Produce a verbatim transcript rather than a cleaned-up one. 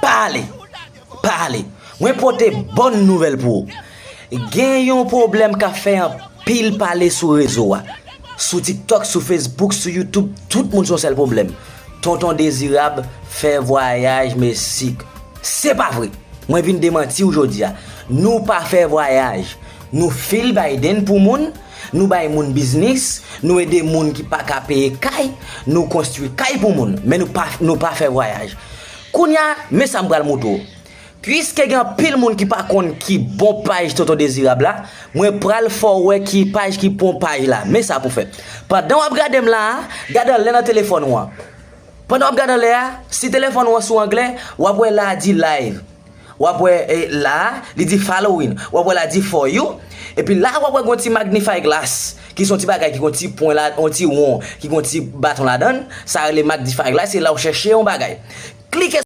Pale! Pale! Mwen pote bòn nouvèl pou ou. Gen yon pwoblèm k ap fè anpil pale sou rezo a. Sou TikTok, sou Facebook, sou YouTube, tout moun se yon sèl pwoblèm. Tonton Dezirab fè vwayaj Meksik. Se pa vre! Mwen vin demanti w jodi a. Nou pa fè vwayaj. Nou fil Biden pou moun, nou bay moun biznis, nou ede moun ki pa ka peye kay, nou konstwi kay pou moun, men nou pa, nou pa fè vwayaj. Kounye a, men sa m pral montre w. Piske gen anpil moun ki pa konn ki bon paj Tonton Dezirab la, mwen pral fè w wè ki paj ki bon paj la. Men sa pou fè. Pandan w ap gade m la a, gade anlè nan telefòn ou an. Pandan w ap gade anlè a, si telefòn ou an sou anglè, w ap wè la a di live. W ap wè e, la a, li di following. W ap wè la a di for you. Epi la a, w ap wè gon ti magnify glass, ki se yon ti bagay ki gon ti pwen la, yon ti won, ki gon ti baton ladan l. Sa rele magnify glass, se la w chèche yon bagay. Klike